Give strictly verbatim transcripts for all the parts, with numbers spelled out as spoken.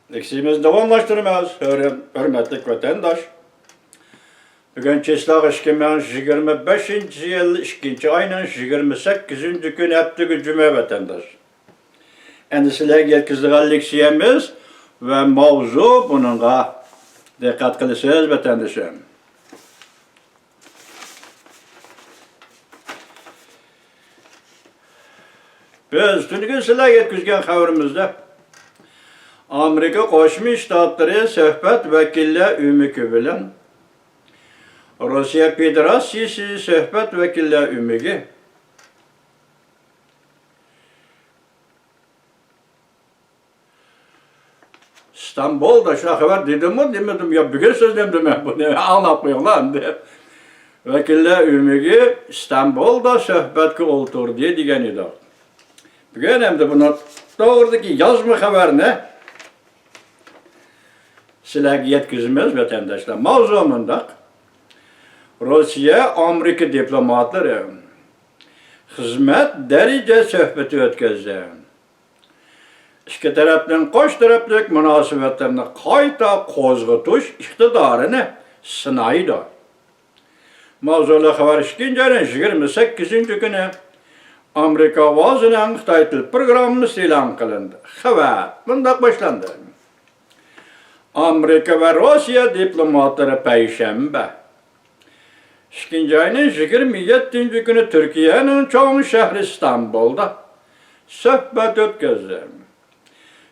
لېكسىيىمىزنى داۋاملاشتۇرىمىز، ھۆرمەتلىك ۋەتەنداش. بۈگۈن چىسلاغ ئىككى مىڭ يىگىرمە بەشىنچى يىل ئىككىنچى ئاينىڭ يىگىرمە سەككىزىنچى كۈنى، ھەپتىگە جۈمە، ۋەتەنداش. ئەمدى سىلەرگە يەتكۈزىدىغان لېكسىيەمىز ۋە ماۋزۇ، بۇنىڭغا دىققەت قىلىسىز، ۋەتەندىشىم. بىز تۈنۈگۈن سىلەرگە يەتكۈزگەن خەۋىرىمىزدە، ئامېرىكا قوشما شتاتلىرى سۆھبەت ۋەكىللەر ئۆمىكى بىلەن روسىيە فېدېراتسىيىسى سۆھبەت ۋەكىللەر ئۆمىكى ئىستانبۇلدا شۇنداق خەۋەر دېدىممۇ، دېمىدىم، يا بۈگۈن سۆزلەمدىم مەن بۇنى، ئاڭلاپ قويۇڭلار ئەمدى. ۋەكىللەر ئۆمىكى ئىستانبۇلدا سۆھبەتكە ئولتۇردى دېگەن ئىدۇق. بۈگۈن ئەمدى بۇنىڭ توغرىدىكى يازما خەۋەرنى سىلەرگە يەتكۈزىمىز، ۋەتەنداشلار. ماۋزۇ مۇنداق. روسىيە، ئامېرىكا دىپلوماتلىرى خىزمەت دەرىجە سۆھبىتى ئۆتكۈزدى. ئىككى تەرەپنىڭ قوش تەرەپلىك مۇناسىۋەتلىرىنى قايتا قوزغىتىش ئىقتىدارىنى سىنايدۇ. ماۋزۇلۇق خەۋەر ئىككىنچى ئاينىڭ يىگىرمە سەككىزىنچى كۈنى ئامېرىكا ئاۋازىنىڭ خىتاي تىل پروگراممىسى ئېلان قىلىندى. خەۋەر مۇنداق باشلاندى. ئامېرىكا ۋە روسىيە دىپلوماتلىرى پەيشەنبە، ئىككىنچى ئاينىڭ يىگىرمە يەتتىنچى كۈنى تۈركىيەنىڭ چوڭ شەھىرى ئىستانبۇلدا سۆھبەت ئۆتكۈزدى.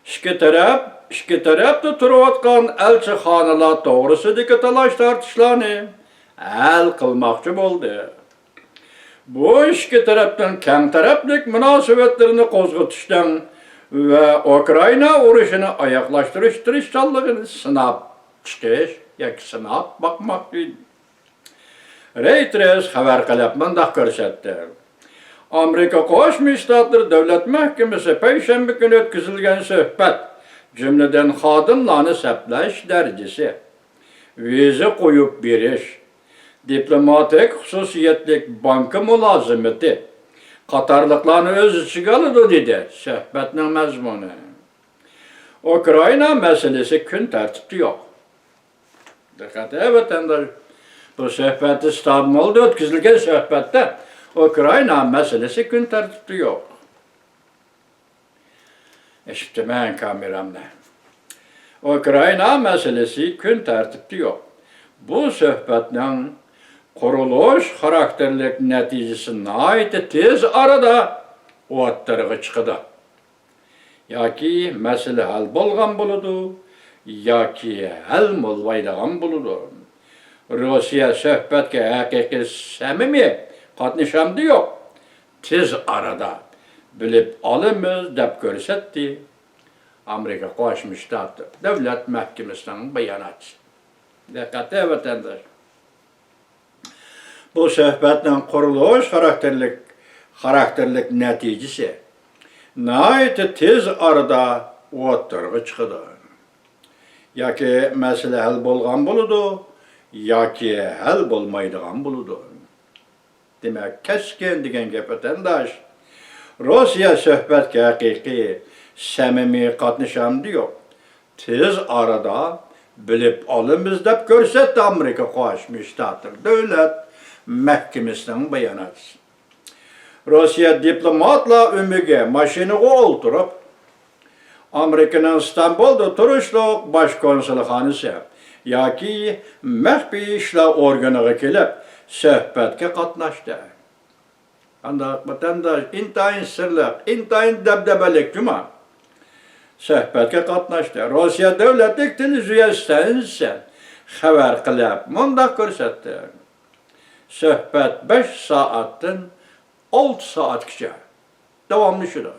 ئىككى تەرەپ، ئىككى تەرەپتە تۇرۇۋاتقان ئەلچىخانىلار توغرىسىدىكى تالاش-تارتىشلارنى ھەل قىلماقچى بولدى. بۇ ئىككى تەرەپنىڭ كەڭ تەرەپلىك مۇناسىۋەتلىرىنى قوزغىتىشنىڭ ۋە ئۇكرائىنا ئۇرۇشىنى ئاياغلاشتۇرۇش تىرىشچانلىقىنى سىناپ چىقىش ياكى سىناپ باقماقچى. رېيتېرس خەۋەر قىلىپ مۇنداق كۆرسەتتى. ئامېرىكا قوشما شتاتلىرى دۆلەت مەھكىمىسى پەيشەنبە كۈنى ئۆتكۈزۈلگەن سۆھبەت، جۈملىدىن خادىملارنى سەپلەش دەرىجىسى، ۋىزا قويۇپ بېرىش، دىپلوماتىك خۇسۇسىيەتلىك بانكا مۇلازىمىتى قاتارلىقلارنى ئۆز ئىچىگە ئالىدۇ، دېدى. سۆھبەتنىڭ مەزمۇنى. ئۇكرائىنا مەسىلىسى كۈن تەرتىپتە يوق. دىققەت، ئەي ۋەتەنداش، بۇ سۆھبەت ئىستانبۇلدا ئۆتكۈزۈلگەن سۆھبەتتە ئۇكرائىنا مەسىلىسى كۈن تەرتىپتە يوق. ئېچىپتىمەن كامېرامنى. ئۇكرائىنا مەسىلىسى كۈن تەرتىپتە يوق. بۇ سۆھبەتنىڭ قۇرۇلۇش خاراكتېرلىك نەتىجىسى ناھايىتى تېز ئارىدا ئوتتۇرىغا چىقىدۇ. ياكى مەسىلە ھەل بولغان بولىدۇ، ياكى ھەل بولمايدىغان بولىدۇ. روسىيە سۆھبەتكە ھەقىقىي سەمىمىي قاتنىشامدۇ يوق، تېز ئارىدا بىلىپ ئالىمىز، دەپ كۆرسەتتى ئامېرىكا قوشما شتات دۆلەت مەھكىمىسىنىڭ باياناتچىسى. دىققەت، ۋەتەنداش! بۇ سۆھبەتنىڭ قۇرۇلۇش خاراكتېرلىك، خاراكتېرلىك نەتىجىسى ناھايىتى تېز ئارىدا ئوتتۇرىغا چىقىدۇ. ياكى مەسىلە ھەل بولغان بولىدۇ، ياكى ھەل بولمايدىغان بولىدۇ. دېمەك، كەسكىن دېگەن گەپ، ۋەتەنداش. روسىيە سۆھبەتكە ھەقىقىي، سەمىمىي قاتنىشامدۇ يوق، تېز ئارىدا بىلىپ ئالىمىز، دەپ كۆرسەتتى ئامېرىكا قوشما شتاتلىرى دۆلەت مەھكىمىسىنىڭ باياناتچىسى. روسىيە دىپلوماتلار ئۆمىكى ماشىنىغا ئولتۇرۇپ، ئامېرىكىنىڭ ئىستانبۇلدا تۇرۇشلۇق باش كونسۇلخانىسى ياكى مەخپىي ئىشلار ئورگىنىغا كېلىپ، سۆھبەتكە قاتناشتى. قانداق ۋەتەنداش، ئىنتايىن سىرلىق، ئىنتايىن دەبدەبەلىك جۇما سۆھبەتكە قاتناشتى. روسىيە دۆلەتلىك تېلېۋىزىيە ئىستانسىسى خەۋەر قىلىپ مۇنداق كۆرسەتتى: سۆھبەت بەش سائەتتىن ئالتە سائەتكىچە داۋاملىشىدۇ.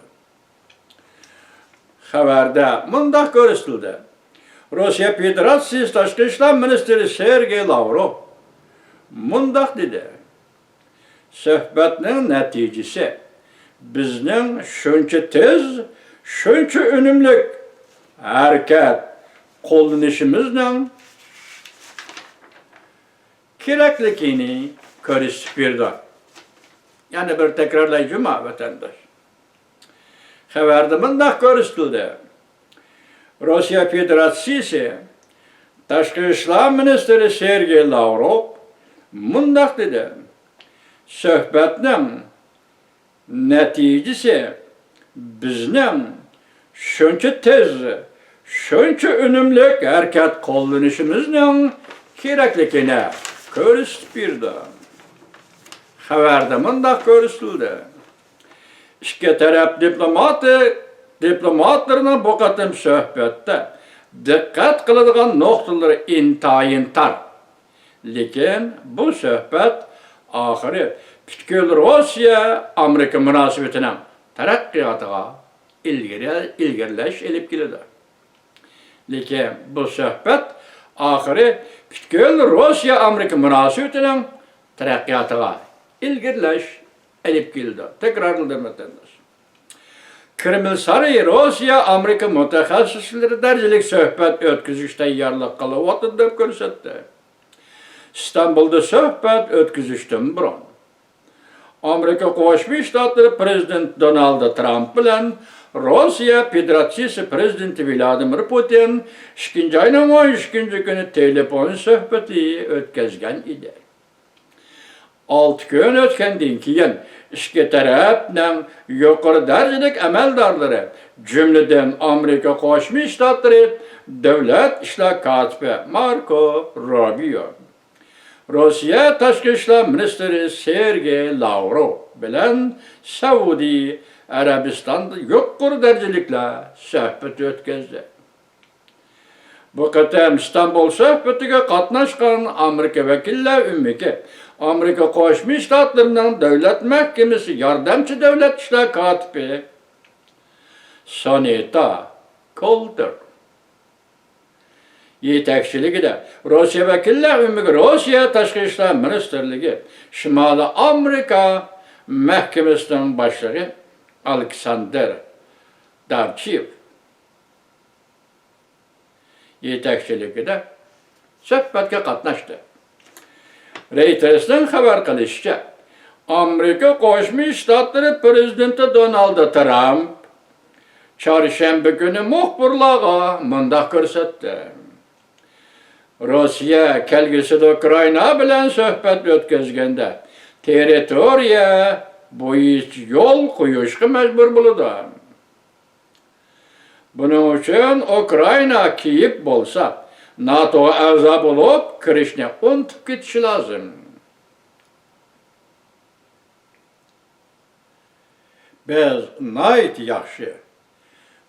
خەۋەردە مۇنداق كۆرسىتىلدى: روسىيە فېدېراتسىيىسى تاشقى ئىشلار مىنىستىرى سېرگېي لاۋروف مۇنداق دېدى: سۆھبەتنىڭ نەتىجىسى بىزنىڭ شۇنچە تېز، شۇنچە ئۈنۈملۈك ھەرىكەت قوللىنىشىمىزنىڭ كېرەكلىكىنى كۆرسىتىپ بېرىدۇ. يەنە بىر تەكرارلاي جۇما ۋەتەنداش. خەۋەردە مۇنداق كۆرسىتىلدى: روسىيە فېدېراتسىيىسى تاشقى ئىشلار مىنىستىرى سېرگېي لاۋروف مۇنداق دېدى: سۆھبەتنىڭ نەتىجىسى بىزنىڭ شۇنچە تېز، شۇنچە ئۈنۈملۈك ھەرىكەت قوللىنىشىمىزنىڭ كېرەكلىكىنى كۆرسىتىپ بېرىدۇ. خەۋەردە مۇنداق كۆرسىتىلدى: ئىككى تەرەپ دىپلوماتى، دىپلوماتلىرىنىڭ بۇ قېتىم سۆھبەتتە دىققەت قىلىدىغان نۇقتىلىرى ئىنتايىن تار. لېكىن بۇ سۆھبەت ئاخىرى پۈتكۈل روسىيە ئامېرىكا مۇناسىۋىتىنىڭ تەرەققىياتىغا ئىلگىرى-، ئىلگىرىلەش ئېلىپ كېلىدۇ. لېكىن بۇ سۆھبەت ئاخىرى پۈتكۈل روسىيە ئامېرىكا مۇناسىۋىتىنىڭ تەرەققىياتىغا ئىلگىرىلەش ئېلىپ كېلىدۇ. تەكرارلىدىم، ۋەتەنداش. كرېمل سارىيى روسىيە ئامېرىكا مۇتەخەسسىسلىرى دەرىجىلىك سۆھبەت ئۆتكۈزۈش تەييارلىق قىلىۋاتىدۇ دەپ كۆرسەتتى. ئىستانبۇلدا سۆھبەت ئۆتكۈزۈشتىن بۇرۇن، ئامېرىكا قوشما شتاتلىرى پرېزىدېنتى دونالد ترامپ بىلەن روسىيە فېدېراتسىيىسى پرېزىدېنتى ۋلادىمىر پۇتىن ئىككىنچى ئاينىڭ ئون ئىككىنچى كۈنى تېلېفون سۆھبىتى ئۆتكۈزگەن ئىدى. ئالتە كۈن ئۆتكەندىن كېيىن، ئىككى تەرەپنىڭ يۇقىرى دەرىجىلىك ئەمەلدارلىرى، جۈملىدىن ئامېرىكا قوشما شتاتلىرى دۆلەت ئىشلار كاتىپى ماركو روبىيو، روسىيە تاشقى ئىشلار مىنىستىرى سېرگېي لاۋروف بىلەن سەئۇدى ئەرەبىستاندا يۇقىرى دەرىجىلىكلەر سۆھبىتى ئۆتكۈزدى. بۇ قېتىم ئىستانبۇل سۆھبىتىگە قاتناشقان ئامېرىكا ۋەكىللەر ئۆمىكى ئامېرىكا قوشما شتاتلىرىنىڭ دۆلەت مەھكىمىسى ياردەمچى دۆلەت ئىشلار كاتىپى سانېتا كولتېر يېتەكچىلىكىدە روسىيە ۋەكىللەر ئۆمىكى روسىيە تاشقى ئىشلار مىنىستىرلىكى شىمالىي ئامېرىكا مەھكىمىسىنىڭ باشلىقى ئالېكساندىر دارچېۋ يېتەكچىلىكىدە سۆھبەتكە قاتناشتى. رېيتېرسنىڭ خەۋەر قىلىشىچە، ئامېرىكا قوشما شتاتلىرى پرېزىدېنتى دونالد ترامپ چارشەنبە كۈنى مۇخبىرلارغا مۇنداق كۆرسەتتى: روسىيە كەلگۈسىدە ئۇكرائىنا بىلەن سۆھبەت ئۆتكۈزگەندە تېررىتورىيە بويىچە يول قويۇشقا مەجبۇر بولىدۇ. بۇنىڭ ئۈچۈن ئۇكرائىنا كىيىپ بولسا، ناتوغا ئەزا بولۇپ كىرىشنى ئۇنتۇپ كېتىشى لازىم. بىز ناھايىتى ياخشى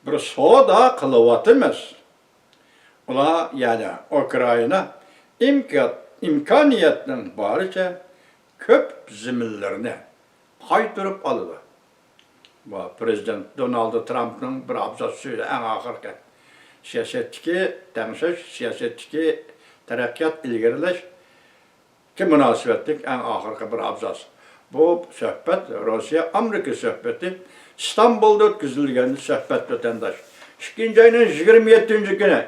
بىر سودا قىلىۋاتىمىز. ئۇلار، يەنى ئۇكرائىنا ئىمكا-، ئىمكانىيەتنىڭ بارىچە كۆپ زېمىنلىرىنى قايتۇرۇپ ئالىدۇ. بۇ پرېزىدېنت دونالد ترامپنىڭ بىر ئابزاس سۆزى، ئەڭ ئاخىرقى. سىياسەتتىكى تەڭشەش، سىياسەتتىكى تەرەققىيات، ئىلگىرىلەشكە مۇناسىۋەتلىك ئەڭ ئاخىرقى بىر ئابزاس. بۇ سۆھبەت، روسىيە ئامېرىكا سۆھبىتى ئىستانبۇلدا ئۆتكۈزۈلگەن سۆھبەت، ۋەتەنداش. ئىككىنچى ئاينىڭ يىگىرمە يەتتىنچى كۈنى.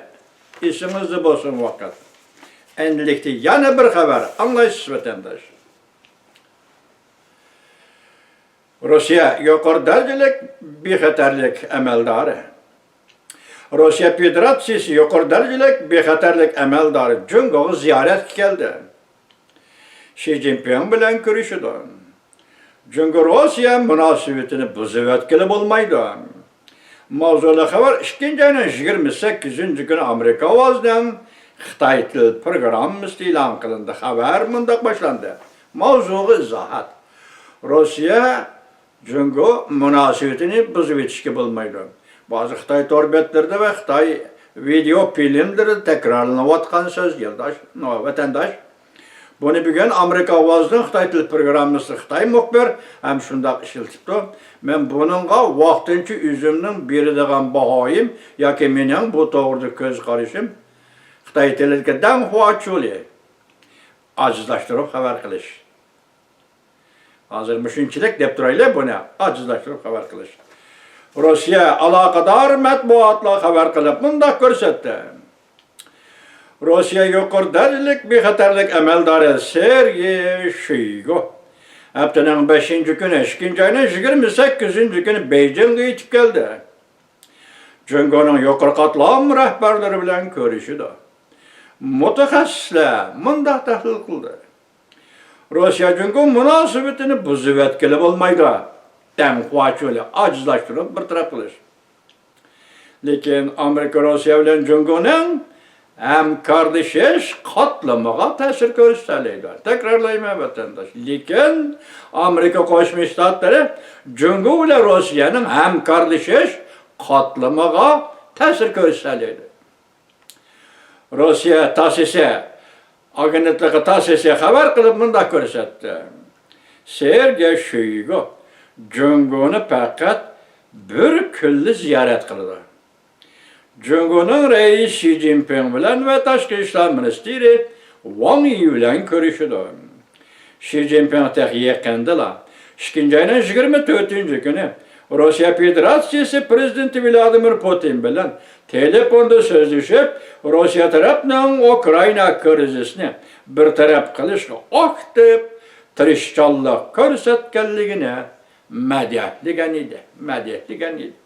ئېسىڭىزدە بولسۇن ۋاقىت. ئەمدىلىكتە يەنە بىر خەۋەر ئاڭلايسىز، ۋەتەنداش. روسىيە يۇقىرى دەرىجىلىك بىخەتەرلىك ئەمەلدارى، روسىيە فېدېراتسىيىسى يۇقىرى دەرىجىلىك بىخەتەرلىك ئەمەلدارى جۇڭگوغا زىيارەتكە كەلدى. شى جىنپىڭ بىلەن كۆرۈشىدۇ. جۇڭگو روسىيە مۇناسىۋىتىنى بۇزۇۋەتكىلى بولمايدۇ. ماۋزۇلۇق خەۋەر ئىككىنچى ئاينىڭ يىگىرمە سەككىزىنچى كۈنى ئامېرىكا ئاۋازىنىڭ خىتاي تىل پروگراممىسىدا ئېلان قىلىندى. خەۋەر مۇنداق باشلاندى. ماۋزۇغا ئىزاھات. روسىيە جۇڭگو مۇناسىۋىتىنى بۇزۇۋېتىشكە بولمايدۇ. بەزى خىتاي تور بەتلىرىدە ۋە خىتاي ۋىدېئو فىلىملىرىدا تەكرارلىنىۋاتقان سۆز، يولداش، ۋەتەنداش. بۇنى بۈگۈن ئامېرىكا ئاۋازىنىڭ خىتاي تىل پروگراممىسى خىتاي مۇخبىر ھەم شۇنداق ئىشلىتىپتۇ. مەن بۇنىڭغا ۋاقتىنچە ئۆزۈمنىڭ بېرىدىغان باھايىم ياكى مېنىڭ بۇ توغرىدا كۆز قارىشىم خىتاي تىلىدىكى دەڭخۇا چۇلى، ئاجىزلاشتۇرۇپ خەۋەر قىلىش. ھازىر مۇشۇنچىلىك دەپ تۇرايلى، بۇنى ئاجىزلاشتۇرۇپ خەۋەر قىلىش. روسىيە ئالاقىدار مەتبۇئاتلار خەۋەر قىلىپ مۇنداق كۆرسەتتى. روسىيە يۇقىرى دەرىجىلىك بىخەتەرلىك ئەمەلدارى سېرگېي شويگۇ ھەپتىنىڭ بەشىنچى كۈنى، ئىككىنچى ئاينىڭ يىگىرمە سەككىزىنچى كۈنى بېيجىڭغا يېتىپ كەلدى. جۇڭگونىڭ يۇقىرى قاتلام رەھبەرلىرى بىلەن كۆرۈشىدۇ. مۇتەخەسسىسلەر مۇنداق تەھلىل قىلدى: روسىيە جۇڭگو مۇناسىۋىتىنى بۇزۇۋەتكىلى بولمايدۇ. دەڭخۇا چۆلى ئاجىزلاشتۇرۇپ بىر تەرەپ قىلىش. لېكىن ئامېرىكا روسىيە بىلەن جۇڭگونىڭ ھەمكارلىشىش قاتلىمىغا تەسىر كۆرسىتەلەيدۇ. تەكرارلايمەن، ۋەتەنداش. لېكىن ئامېرىكا قوشما شتاتلىرى جۇڭگو بىلەن روسىيەنىڭ ھەمكارلىشىش قاتلىمىغا تەسىر كۆرسىتەلەيدۇ. روسىيە تاسسىسى ئاگېنتلىقى تاسسىسى خەۋەر قىلىپ مۇنداق كۆرسەتتى: سېرگېي شويگۇ جۇڭگونى پەقەت بىر كۈنلا زىيارەت قىلىدۇ. جۇڭگونىڭ رەئىسى شى جىنپىڭ بىلەن ۋە تاشقى ئىشلار مىنىستىرى ۋاڭ يى بىلەن كۆرۈشىدۇ. شى جىنپىڭ تېخى يېقىندىلا، ئىككىنچى ئاينىڭ يىگىرمە تۆتىنچى كۈنى، روسىيە فېدېراتسىيىسى پىرېزىدېنتى ۋلادىمىر پۇتىن بىلەن تېلېفوندا سۆزلىشىپ، روسىيە تەرەپنىڭ ئۇكرائىنا كىرىزىسىنى بىر تەرەپ قىلىشقا ئاكتىپ تىرىشچانلىق كۆرسەتكەنلىكىنى مەدھىيەلىگەن ئىدى، مەدھىيەلىگەن ئىدى.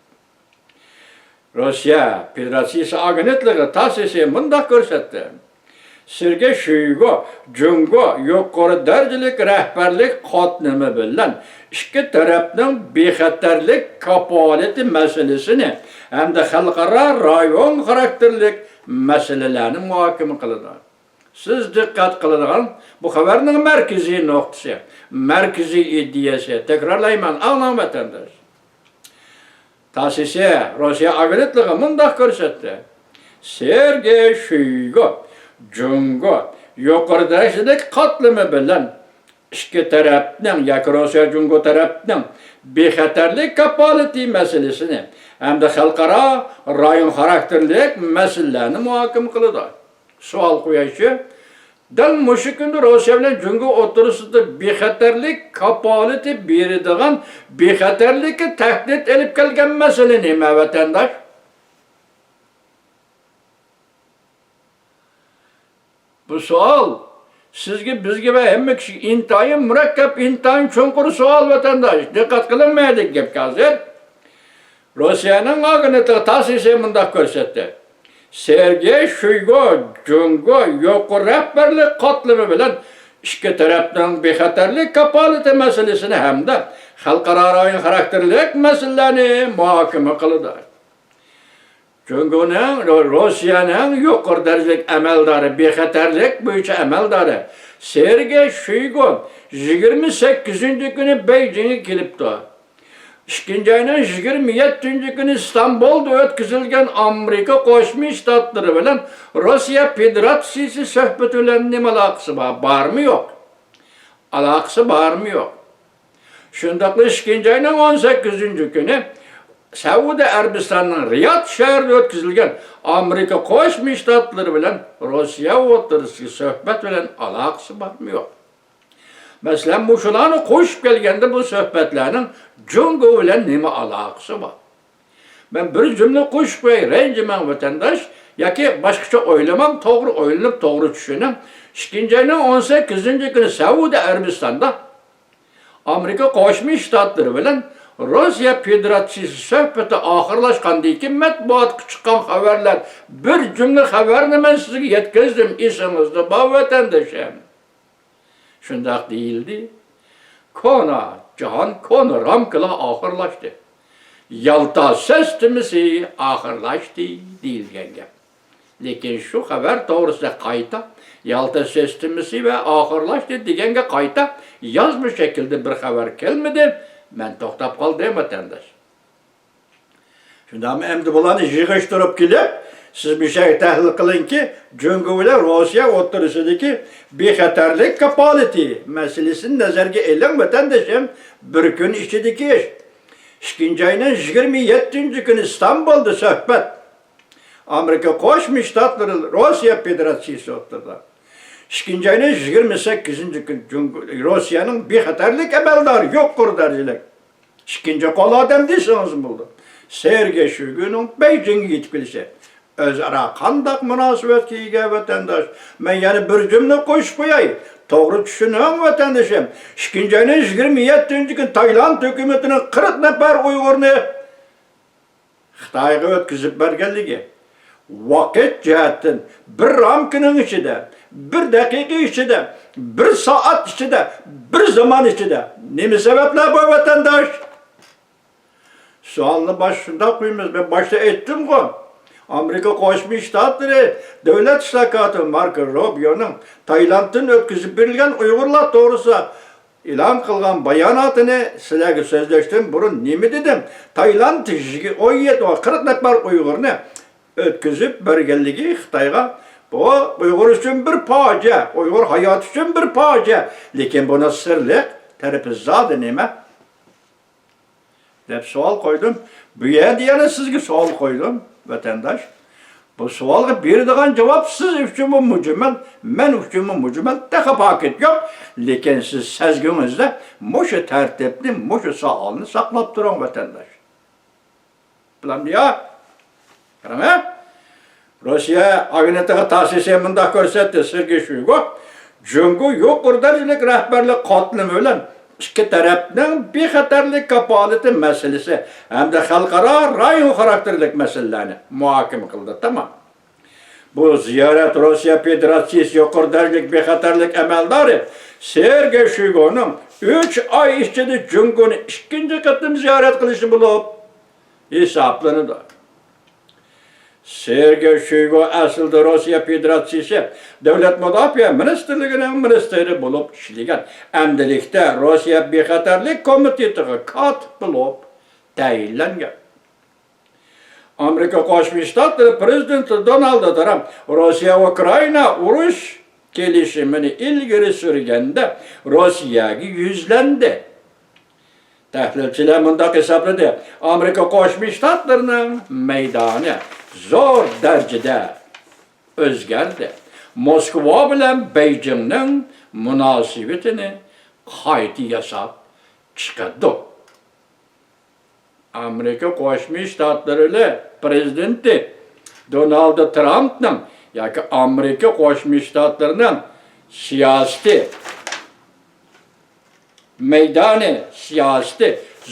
روسىيە فېدېراتسىيىسى ئاگېنتلىقى تاسسىسى مۇنداق كۆرسەتتى: سېرگېي شويگۇ جۇڭگو يۇقىرى دەرىجىلىك رەھبەرلىك قاتلىمى بىلەن ئىككى تەرەپنىڭ بىخەتەرلىك كاپالىتى مەسىلىسىنى ھەمدە خەلقئارا رايون خاراكتېرلىك مەسىلىلەرنى مۇھاكىمە قىلىدۇ. سىز دىققەت قىلىدىغان بۇ خەۋەرنىڭ مەركىزىي نۇقتىسى، مەركىزىي ئىدىيەسى، تەكرارلايمەن، ئاڭلاڭ، ۋەتەنداش. تاسسىسى روسىيە ئاگېنتلىقى مۇنداق كۆرسەتتى: سېرگېي شويگۇ جۇڭگو يۇقىرى دەرىجىلىك قاتلىمى بىلەن ئىككى تەرەپنىڭ ياكى روسىيە جۇڭگو تەرەپنىڭ بىخەتەرلىك كاپالىتى مەسىلىسىنى ھەمدە خەلقئارا رايون خاراكتېرلىك مەسىلىلەرنى مۇھاكىمە قىلىدۇ. سوئال قويايچۇ، دەل مۇشۇ كۈندە روسىيە بىلەن جۇڭگو ئوتتۇرىسىدا بىخەتەرلىك كاپالىتى بېرىدىغان، بىخەتەرلىككە تەھدىت ئېلىپ كەلگەن مەسىلە نېمە، ۋەتەنداش؟ بۇ سوئال سىزگە، بىزگە ۋە ھەممە كىشىگە ئىنتايىن مۇرەككەپ، ئىنتايىن چوڭقۇر سوئال، ۋەتەنداش. دىققەت قىلىڭ مەيلى گەپكە ھازىر. روسىيەنىڭ ئاگېنتلىقى تاسسىسى مۇنداق كۆرسەتتى: سېرگېي شويگۇ جۇڭگو يۇقىرى رەھبەرلىك قاتلىمى بىلەن ئىككى تەرەپنىڭ بىخەتەرلىك كاپالىتى مەسىلىسىنى ھەمدە خەلقئارا رايون خاراكتېرلىك مەسىلىلەرنى مۇھاكىمە قىلىدۇ. جۇڭگونىڭ، رو-، روسىيەنىڭ يۇقىرى دەرىجىلىك ئەمەلدارى، بىخەتەرلىك بويىچە ئەمەلدارى سېرگېي شويگۇ يىگىرمە سەككىزىنچى كۈنى بېيجىڭغا كېلىپتۇ. ئىككىنچى ئاينىڭ يىگىرمە يەتتىنچى كۈنى ئىستانبۇلدا ئۆتكۈزۈلگەن ئامېرىكا قوشما شتاتلىرى بىلەن روسىيە فېدېراتسىيىسى سۆھبىتى بىلەن نېمە ئالاقىسى بار؟ بارمۇ يوق؟ ئالاقىسى بارمۇ يوق؟ شۇنداقلا ئىككىنچى ئاينىڭ ئون سەككىزىنچى كۈنى سەئۇدى ئەرەبىستاننىڭ رىياد شەھىرىدە ئۆتكۈزۈلگەن ئامېرىكا قوشما شتاتلىرى بىلەن روسىيە ئوتتۇرىسىدىكى سۆھبەت بىلەن ئالاقىسى بارمۇ يوق؟ مەسىلەن، مۇشۇلارنى قوشۇپ كەلگەندە، بۇ سۆھبەتلەرنىڭ جۇڭگو بىلەن نېمە ئالاقىسى بار؟ مەن بىر جۈملە قوشۇپ قوياي، رەنجىمەڭ ۋەتەنداش، ياكى باشقىچە ئويلىماڭ، توغرا ئويلىنىپ، توغرا چۈشىنىڭ. ئىككىنچى ئاينىڭ ئون سەككىزىنچى كۈنى سەئۇدى ئەرەبىستاندا ئامېرىكا قوشما شتاتلىرى بىلەن روسىيە فېدېراتسىيىسى سۆھبىتى ئاخىرلاشقاندىن كېيىن مەتبۇئاتقا چىققان خەۋەرلەر، بىر جۈملە خەۋەرنى مەن سىزگە يەتكۈزدۈم، ئېسىڭىزدە بار، ۋەتەندىشىم. شۇنداق دېيىلدى. كونا جاھان، كونا رامكىلار ئاخىرلاشتى. يالتا سىستېمىسى ئاخىرلاشتى دېيىلگەن گەپ. لېكىن شۇ خەۋەر توغرىسىدا قايتا، يالتا سىستېمىسى ۋە ئاخىرلاشتى دېگەنگە قايتا يازما شەكىلدە بىر خەۋەر كەلمىدى. مەن توختاپ قالدىم، ۋەتەنداش. شۇنداقمۇ؟ ئەمدى بۇلارنى يىغىشتۇرۇپ كېلىپ، سىز مۇشۇ يەرگە تەھلىل قىلىڭكى، جۇڭگو بىلەن روسىيە ئوتتۇرىسىدىكى بىخەتەرلىك كاپالىتى مەسىلىسىنى نەزەرگە ئېلىڭ، ۋەتەندىشىم. بىر كۈن ئىچىدىكى ئىش. ئىككىنچى ئاينىڭ يىگىرمە يەتتىنچى كۈنى ئىستانبۇلدا سۆھبەت. ئامېرىكا قوشما شتاتلىرى، روسىيە فېدېراتسىيىسى ئوتتۇرىدا. ئىككىنچى ئاينىڭ يىگىرمە سەككىزىنچى كۈنى جۇڭگو، روسىيەنىڭ بىخەتەرلىك ئەمەلدارى، يۇقىرى دەرىجىلىك ئىككىنچى قول ئادەم دېسىڭىزمۇ بولىدۇ، سېرگېي شويگۇنىڭ بېيجىڭغا يېتىپ كېلىشى ئۆزئارا قانداق مۇناسىۋەتكە ئىگە، ۋەتەنداش؟ مەن يەنە بىر جۈملە قوشۇپ قوياي، توغرا چۈشىنىڭ، ۋەتەندىشىم. ئىككىنچى ئاينىڭ يىگىرمە يەتتىنچى كۈنى تايلاند ھۆكۈمىتىنىڭ قىرىق نەپەر ئۇيغۇرنى خىتايغا ئۆتكۈزۈپ بەرگەنلىكى، ۋاقىت جەھەتتىن بىر رامكىنىڭ ئىچىدە، بىر دەقىقە ئىچىدە، بىر سائەت ئىچىدە، بىر زامان ئىچىدە نېمە سەۋەبلەر بار، ۋەتەنداش؟ سوئالنى باش شۇنداق قويىمىز. مەن باشتا ئېيتتىمغۇ، ئامېرىكا قوشما شتاتلىرى دۆلەت ئىشلار كاتىپى ماركو روبىيونىڭ تايلاندتىن ئۆتكۈزۈپ بېرىلگەن ئۇيغۇرلار توغرىسىدا ئېلان قىلغان باياناتىنى سىلەرگە سۆزلەشتىن بۇرۇن نېمە دېدىم؟ تايلاند ئون يەتتە، قىرىق نەپەر ئۇيغۇرنى ئۆتكۈزۈپ بەرگەنلىكى خىتايغا، بۇ ئۇيغۇر ئۈچۈن بىر پاجىئە، ئۇيغۇر ھاياتى ئۈچۈن بىر پاجىئە. لېكىن بۇنىڭ سىرلىق تەرىپى زادى نېمە؟ دەپ سوئال قويدۇم. بۇ يەردە يەنە سىزگە سوئال قويدۇم، ۋەتەنداش. بۇ سوئالغا بېرىدىغان جاۋاب سىز ئۈچۈنمۇ مۈجمەل، مەن ئۈچۈنمۇ مۈجمەل، تېخى پاكىت يوق. لېكىن سىز سەزگۈڭىزدە مۇشۇ تەرتىپنى، مۇشۇ سوئالنى ساقلاپ تۇرۇڭ، ۋەتەنداش. بىلەمدۇ يا؟ قاراڭە. روسىيە ئاگېنتلىقى تاسسى مۇنداق كۆرسەتتى، سېرگېي شويگۇ جۇڭگو يۇقىرى دەرىجىلىك رەھبەرلىك قاتلىمى بىلەن ئىككى تەرەپنىڭ بىخەتەرلىك كاپالىتى مەسىلىسى ھەمدە خەلقئارا رايون خاراكتېرلىك مەسىلىلەرنى مۇھاكىمە قىلدى. تامام. بۇ زىيارەت روسىيە فېدېراتسىيىسى يۇقىرى دەرىجىلىك بىخەتەرلىك ئەمەلدارى سېرگېي شويگۇنىڭ ئۈچ ئاي ئىچىدە جۇڭگونى ئىككىنچى قېتىم زىيارەت قىلىشى بولۇپ ھېسابلىنىدۇ. سېرگېي شويگۇ ئەسلىدە روسىيە فېدېراتسىيىسى دۆلەت مۇداپىئە مىنىستىرلىكىنىڭ مىنىستىرى بولۇپ ئىشلىگەن، ئەمدىلىكتە روسىيە بىخەتەرلىك كومىتېتىغا كاتىپ بولۇپ تەيىنلەنگەن. ئامېرىكا قوشما شتاتلىرى پىرېزىدېنتى دونالد ترامپ روسىيە ئۇكرائىنا ئۇرۇش كېلىشىمىنى ئىلگىرى سۈرگەندە، روسىيەگە يۈزلەندى. تەھلىلچىلەر مۇنداق ھېسابلىدى، ئامېرىكا قوشما شتاتلىرىنىڭ مەيدانى زور دەرىجىدە ئۆزگەردى. موسكۋا بىلەن بېيجىڭنىڭ مۇناسىۋىتىنى قايتا ياساپ چىقىدۇ. ئامېرىكا قوشما شتاتلىرى پىرېزىدېنتى دونالد ترامپنىڭ ياكى ئامېرىكا قوشما شتاتلىرىنىڭ سىياسىتى، مەيدانى سىياسىتى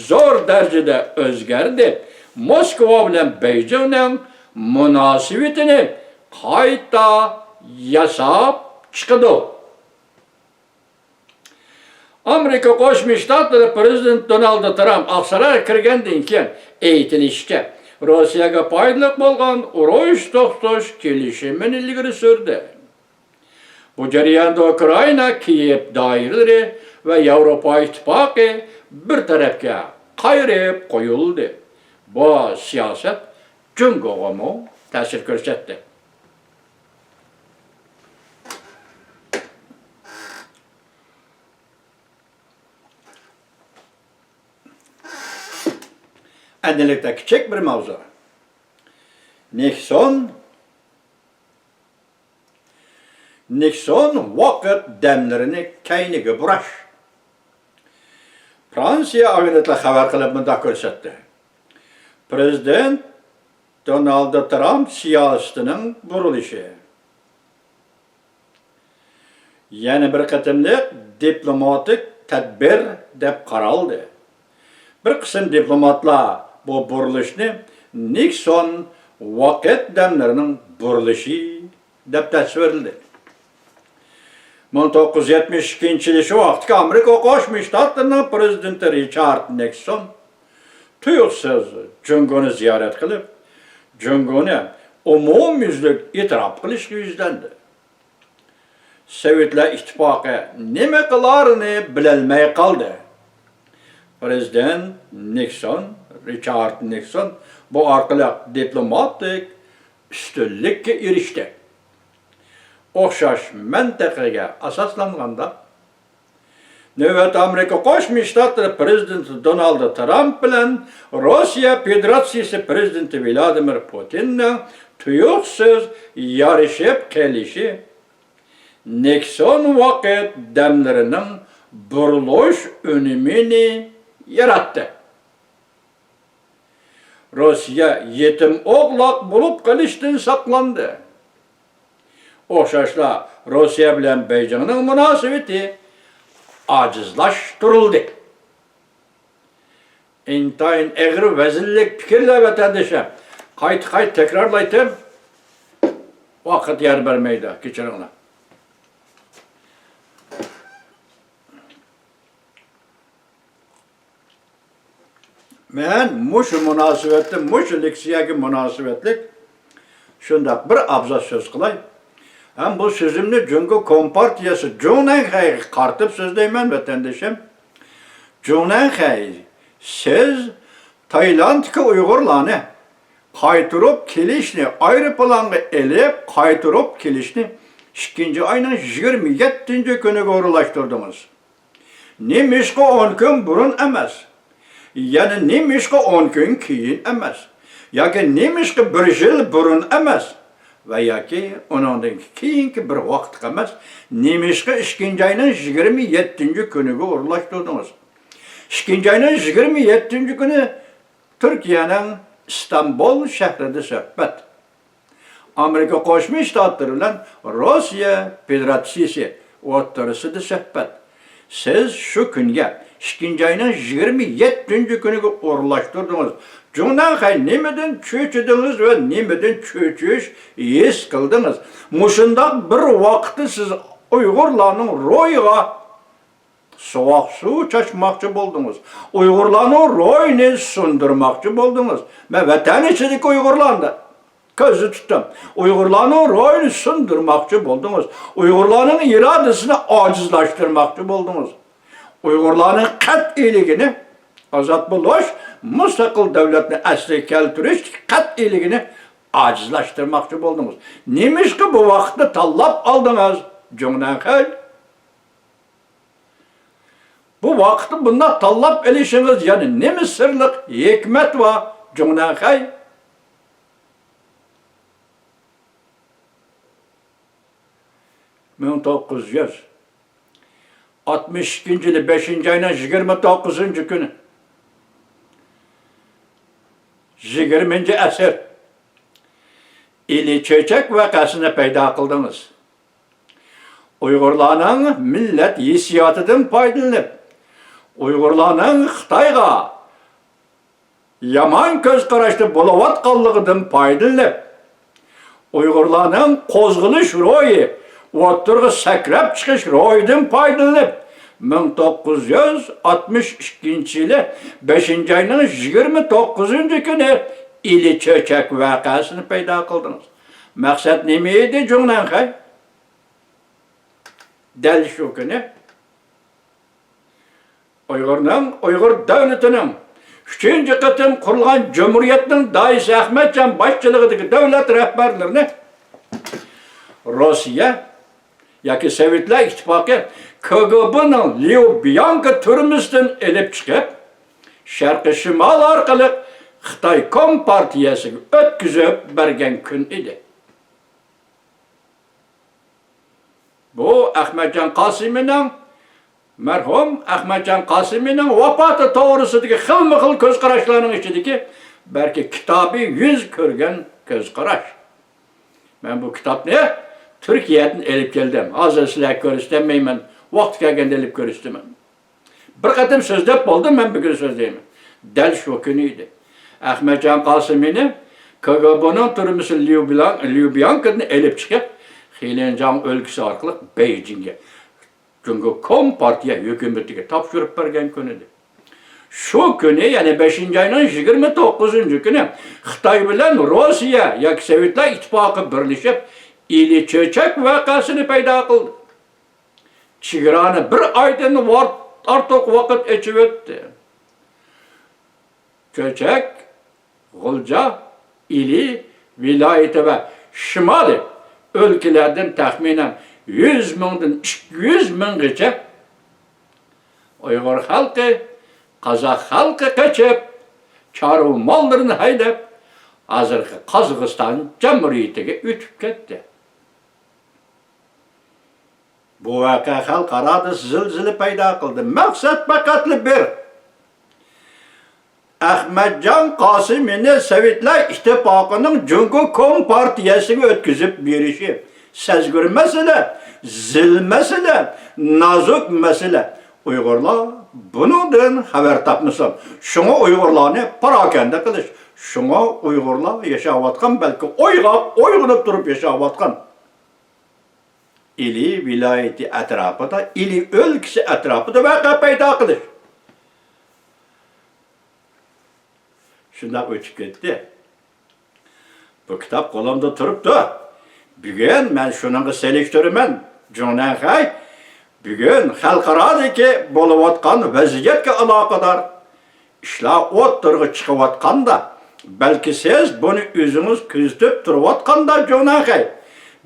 زور دەرىجىدە ئۆزگەردى. موسكۋا بىلەن بېيجىڭنىڭ مۇناسىۋىتىنى قايتا ياساپ چىقىدۇ. ئامېرىكا قوشما شتاتلىرى پىرېزىدېنتى دونالد ترامپ ئاقسارايغا كىرگەندىن كېيىن، ئېيتىلىشىچە، روسىيەگە پايدىلىق بولغان ئۇرۇش توختىتىش كېلىشىمىنى ئىلگىرى سۈردى. بۇ جەرياندا ئۇكرائىنا، كىيېۋ دائىرىلىرى ۋە ياۋروپا ئىتتىپاقى بىر تەرەپكە قايرىپ قويۇلدى. بۇ سىياسەت جۇڭگوغىمۇ تەسىر كۆرسەتتى. ئەمدىلىكتە كىچىك بىر ماۋزۇ. نىكسون، نىكسون ۋاقىت دەملىرىنى كەينىگە بۇراش. فرانسىيە ئاگېنتلىقى خەۋەر قىلىپ مۇنداق كۆرسەتتى. پىرېزىدېنت دونالد ترامپ سىياسىتىنىڭ بۇرۇلۇشى يەنە بىر قېتىملىق دىپلوماتىك تەدبىر دەپ قارالدى. بىر قىسىم دىپلوماتلار بۇ بۇرۇلۇشنى نىكسون ۋاقىت دەملىرىنىڭ بۇرۇلۇشى دەپ تەسۋىرلىدى. مىڭ توققۇز يۈز يەتمىش ئىككىنچى يىلى شۇ ۋاقىتتىكى ئامېرىكا قوشما شتاتلىرىنىڭ پىرېزىدېنتى رىچارد نىكسون تۇيۇقسىز جۇڭگونى زىيارەت قىلىپ، جۇڭگونى ئومۇميۈزلۈك ئېتىراپ قىلىشقا يۈزلەندى. سوۋېتلار ئىتتىپاقى نېمە قىلارىنى بىلەلمەي قالدى. پىرېزىدېنت نىكسون، رىچارد نىكسون بۇ ئارقىلىق دىپلوماتىك ئۈستۈنلۈككە ئېرىشتى. ئوخشاش مەنتىقىگە ئاساسلانغاندا، نۆۋەتتە ئامېرىكا قوشما شتاتلىرى پىرېزىدېنتى دونالد ترامپ بىلەن روسىيە فېدېراتسىيىسى پىرېزىدېنتى ۋلادىمىر پۇتىننىڭ تۇيۇقسىز يارىشىپ قېلىشى نىكسون ۋاقىت دەملىرىنىڭ بۇرۇلۇش ئۈنۈمىنى ياراتتى. روسىيە يېتىم ئوغلاق بولۇپ قېلىشتىن ساقلاندى. ئوخشاشلا روسىيە بىلەن بېيجىڭنىڭ مۇناسىۋىتى ئاجىزلاشتۇرۇلدى. ئىنتايىن ئېغىر ۋەزىنلىك پىكىرلەر، ۋەتەندىشىم. قايتا-قايتا تەكرارلايتتىم. ۋاقىت يار بەرمەيدۇ، كەچۈرۈڭلار. مەن مۇشۇ مۇناسىۋەتتە، مۇشۇ لېكسىيەگە مۇناسىۋەتلىك شۇنداق بىر ئابزاس سۆز قىلاي. ھەم بۇ سۆزۈمنى جۇڭگو كومپارتىيەسى جۇڭنەنخەيگە قارىتىپ سۆزلەيمەن، ۋەتەندىشىم. جۇڭنەنخەي، سىز تايلاندتىكى ئۇيغۇرلارنى قايتۇرۇپ كېلىشنى، ئايروپىلانغا ئېلىپ قايتۇرۇپ كېلىشنى ئىككىنچى ئاينىڭ يىگىرمە يەتتىنچى كۈنىگە ئورۇنلاشتۇردىڭىز. نېمىشقا ئون كۈن بۇرۇن ئەمەس؟ يەنە نېمىشقا ئون كۈن كېيىن ئەمەس؟ ياكى نېمىشقا بىر يىل بۇرۇن ئەمەس؟ ۋە ياكى ئۇنىڭدىن كېيىنكى بىر ۋاقىتقا ئەمەس، نېمىشقا ئىككىنچى ئاينىڭ يىگىرمە يەتتىنچى كۈنىگە ئورۇنلاشتۇردىڭىز؟ ئىككىنچى ئاينىڭ يىگىرمە يەتتىنچى كۈنى تۈركىيەنىڭ ئىستانبۇل شەھىرىدە سۆھبەت. ئامېرىكا قوشما شتاتلىرى بىلەن روسىيە فېدېراتسىيىسى ئوتتۇرىسىدا سۆھبەت. سىز شۇ كۈنگە، ئىككىنچى ئاينىڭ يىگىرمە يەتتىنچى كۈنىگە ئورۇنلاشتۇردىڭىز. جۇڭنەنخەي، نېمىدىن چۆچۈدىڭىز ۋە نېمىدىن چۆچۈش ھېس قىلدىڭىز؟ مۇشۇنداق بىر ۋاقىتتا سىز ئۇيغۇرلارنىڭ روھىغا سوغۇق سۇ چاچماقچى بولدىڭىز. ئۇيغۇرلارنىڭ روھىنى سۇندۇرماقچى بولدىڭىز. مەن ۋەتەن ئىچىدىكى ئۇيغۇرلارنى كۆزدە تۇتتۇم. ئۇيغۇرلارنىڭ روھىنى سۇندۇرماقچى بولدىڭىز. ئۇيغۇرلارنىڭ ئىرادىسىنى ئاجىزلاشتۇرماقچى بولدىڭىز. ئۇيغۇرلارنىڭ قەتئىيلىكىنى، ئازاد بولۇش، مۇستەقىل دۆلەتنى ئەسلىگە كەلتۈرۈشتىكى قەتئىيلىكىنى ئاجىزلاشتۇرماقچى بولدىڭىز. نېمىشقا بۇ ۋاقىتنى تاللاپ ئالدىڭىز، جۇڭنەنخەي؟ بۇ ۋاقىتنى بۇنداق تاللاپ ئېلىشىڭىز يەنە نېمە سىرلىق ھېكمەت بار، جۇڭنەنخەي؟ مىڭ توققۇز يۈز ئاتمىش ئىككىنچى يىلى بەشىنچى ئاينىڭ يىگىرمە توققۇزىنچى كۈنى، يىگىرمىنچى ئەسىر، ئىلى چۆچەك ۋەقەسىنى پەيدا قىلدىڭىز. ئۇيغۇرلارنىڭ مىللەت ھېسسىياتىدىن پايدىلىنىپ، ئۇيغۇرلارنىڭ خىتايغا يامان كۆز قاراشتا بولۇۋاتقانلىقىدىن پايدىلىنىپ، ئۇيغۇرلارنىڭ قوزغىلىش روھى، ئوتتۇرىغا سەكرەپ چىقىش روھىدىن پايدىلىنىپ، مىڭ توققۇز يۈز ئاتمىش ئىككىنچى يىلى بەشىنچى ئاينىڭ يىگىرمە توققۇزىنچى كۈنى ئىلى چۆچەك ۋەقەسىنى پەيدا قىلدىڭىز. مەقسەت نېمە ئىدى، جۇڭنەنخەي؟ دەل شۇ كۈنى ئۇيغۇرنىڭ، ئۇيغۇر دۆلىتىنىڭ ئۈچىنچى قېتىم قۇرۇلغان جۇمھۇرىيەتنىڭ داھىيسى ئەخمەتجان باشچىلىقىدىكى دۆلەت رەھبەرلىرىنى روسىيە ياكى سوۋېتلار ئىتتىپاقى كىگبېنىڭ ليۇ بيانكا تۈرمىسىدىن ئېلىپ چىقىپ، شەرقىي شىمال ئارقىلىق خىتاي كومپارتىيەسىگە ئۆتكۈزۈپ بەرگەن كۈن ئىدى. بۇ ئەخمەتجان قاسىمىنىڭ، مەرھۇم ئەخمەتجان قاسىمىنىڭ ۋاپاتى توغرىسىدىكى خىلمۇ خىل كۆز قاراشلارنىڭ ئىچىدىكى بەلكى كىتابى يۈز كۆرگەن كۆز قاراش. مەن بۇ كىتابنى تۈركىيەدىن ئېلىپ كەلدىم. ھازىر سىلەرگە كۆرسىتەلمەيمەن. ۋاقتى كەلگەندە ئېلىپ كۆرسىتىمەن. بىر قېتىم سۆزلەپ بولدۇم، مەن بۈگۈن سۆزلەيمەن. دەل شۇ كۈنى ئىدى. ئەخمەتجان قاسىمىنى كىگبېنىڭ تۈرمىسى ليۇ بلان-، ليۇ بيانكىدىن ئېلىپ چىقىپ، خېلىنجاڭ ئۆلكىسى ئارقىلىق بېيجىڭگە، جۇڭگو كومپارتىيە ھۆكۈمىتىگە تاپشۇرۇپ بەرگەن كۈنىدى. شۇ كۈنى، يەنى بەشىنچى ئاينىڭ يىگىرمە توققۇزىنچى كۈنى خىتاي بىلەن روسىيە ياكى سوۋېتلار ئىتتىپاقى بىرلىشىپ، ئىلى چۆچەك ۋەقەسىنى پەيدا قىلدى. چېگرانى بىر ئايدىن ۋار-، ئارتۇق ۋاقىت ئېچىۋەتتى. چۆچەك، غۇلجا، ئىلى ۋىلايىتى ۋە شىمالىي ئۆلكىلەردىن تەخمىنەن يۈز مىڭدىن ئىككى يۈز مىڭغىچە ئۇيغۇر خەلقى، قازاق خەلقى قېچىپ، چارۋا ماللىرىنى ھەيدەپ، ھازىرقى قازاقىستان جۇمھۇرىيىتىگە ئۆتۈپ كەتتى. بۇ ۋەقە خەلقئارادا زىلزىلە پەيدا قىلدى. مەقسەت پەقەتلا بىر. ئەخمەتجان قاسىمىنى سوۋېتلار ئىتتىپاقىنىڭ جۇڭگو كومپارتىيەسىگە ئۆتكۈزۈپ بېرىشى سەزگۈر مەسىلە، زىل مەسىلە، نازۇك مەسىلە. ئۇيغۇرلار بۇنىڭدىن خەۋەر تاپمىسۇن. شۇڭا ئۇيغۇرلارنى پاراكەندە قىلىش، شۇڭا ئۇيغۇرلار ياشاۋاتقان، بەلكى ئويغاق، ئويغىنىپ تۇرۇپ ياشاۋاتقان ئىلى ۋىلايىتى ئەتراپىدا، ئىلى ئۆلكىسى ئەتراپىدا ۋەقە پەيدا قىلىش. شۇنداق ئۆتۈپ كەتتى. بۇ كىتاب قولۇمدا تۇرۇپتۇ. بۈگۈن مەن شۇنىڭغا سېلىشتۇرىمەن، جۇڭنەنخەي. بۈگۈن خەلقئارادىكى بولۇۋاتقان ۋەزىيەتكە ئالاقىدار ئىشلار ئوتتۇرىغا چىقىۋاتقاندا، بەلكى سىز بۇنى ئۆزىڭىز كۆزىتىپ تۇرۇۋاتقاندا، جۇڭنەنخەي،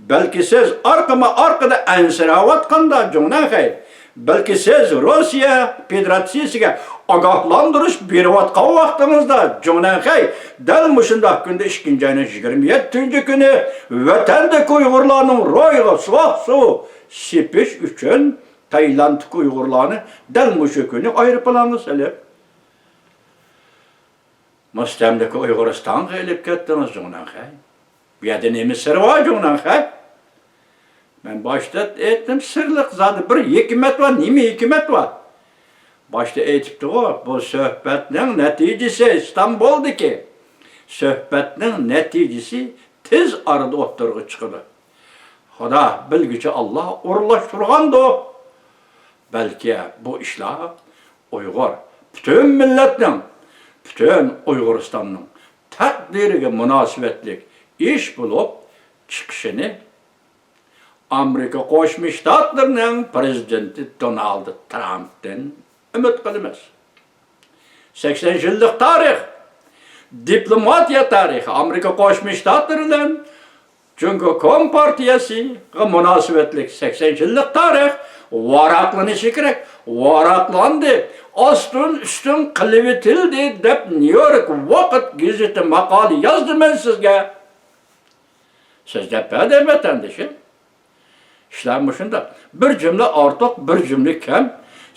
بەلكى سىز ئارقىمۇ ئارقىدا ئەنسىرەۋاتقاندا، جۇڭنەنخەي، بەلكى سىز روسىيە فېدېراتسىيىسىگە ئاگاھلاندۇرۇش بېرىۋاتقان ۋاقتىڭىزدا، جۇڭنەنخەي، دەل مۇشۇنداق كۈندە، ئىككىنچى ئاينىڭ يىگىرمە يەتتىنچى كۈنى ۋەتەندىكى ئۇيغۇرلارنىڭ روھىغا سۇۋاق سۇ سېپىش ئۈچۈن، تايلاندتىكى ئۇيغۇرلارنى دەل مۇشۇ كۈنى ئايروپىلانغا سېلىپ، مۇستەملىكە ئۇيغۇرىستانغا ئېلىپ كەتتىڭىز، جۇڭنەنخەي. بۇ يەردە نېمە سىر بار، جۇڭنەنخەي؟ مەن باشتا ئېيتتىم، سىرلىق زادى بىر ھېكمەت بار. نېمە ھېكمەت بار؟ باشتا ئېيتىپتىغۇ، بۇ سۆھبەتنىڭ نەتىجىسى، ئىستانبۇلدىكى سۆھبەتنىڭ نەتىجىسى تېز ئارىدا ئوتتۇرىغا چىقىدۇ. خۇدا بىلگۈچى ئاللا ئورۇنلاشتۇرغاندۇ. بەلكى بۇ ئىشلار ئۇيغۇر، پۈتۈن مىللەتنىڭ، پۈتۈن ئۇيغۇرىستاننىڭ تەقدىرىگە مۇناسىۋەتلىك ئىش بولۇپ چىقىشىنى ئامېرىكا قوشما شتاتلىرىنىڭ پىرېزىدېنتى دونالد ترامپتىن ئۈمىد قىلىمىز. سەكسەن يىللىق تارىخ، دىپلوماتىيە تارىخى، ئامېرىكا قوشما شتاتلىرى بىلەن جۇڭگو كومپارتىيەسىگە مۇناسىۋەتلىك سەكسەن يىللىق تارىخ ۋاراقلىنىشى كېرەك. ۋاراقلاندى، ئاستىن ئۈستۈن قىلىۋېتىلدى دەپ نيۇ يورك ۋاقىت گېزىتى ماقالە يازدى مەن سىزگە. سۆزلەپ بەردىم ۋەتەندىشىم. ئىشلار مۇشۇنداق. بىر جۈملە ئارتۇق، بىر جۈملە كەم.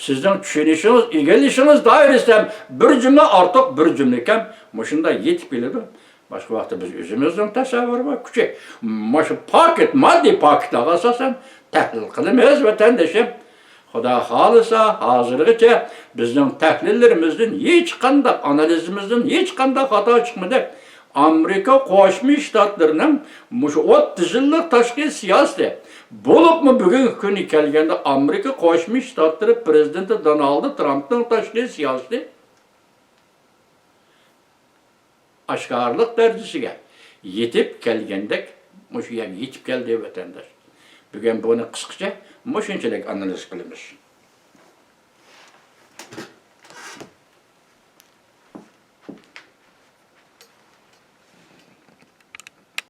سىزنىڭ چۈشىنىشىڭىز، ئىگىلىشىڭىز دائىرىسىدە بىر جۈملە ئارتۇق، بىر جۈملە كەم. مۇشۇنداق يېتىپ كېلىدۇ. باشقا ۋاقىتتا بىز ئۆزىمىزنىڭ تەسەۋۋۇرى بار، كۈچى. مۇشۇ پاكىت، ماددىي پاكىتلارغا ئاساسەن تەھلىل قىلىمىز، ۋەتەندىشىم. خۇدا خالىسا، ھازىرغىچە بىزنىڭ تەھلىللىرىمىزدىن ھېچقانداق، ئانالىزىمىزدىن ھېچقانداق خاتا چىقمىدى. ئامېرىكا قوشما شتاتلىرىنىڭ مۇشۇ ئوتتۇز يىللىق تاشقى سىياسىتى، بولۇپمۇ بۈگۈنكى كۈنگە كەلگەندە ئامېرىكا قوشما شتاتلىرى پىرېزىدېنتى دونالد ترامپنىڭ تاشقى سىياسىتى ئاشكارىلىق دەرىجىسىگە يېتىپ كەلگەندەك، مۇشۇ يەرگە يېتىپ كەلدى، ۋەتەنداش. بۈگۈن بۇنى قىسقىچە مۇشۇنچىلىك ئانالىز قىلىمىز.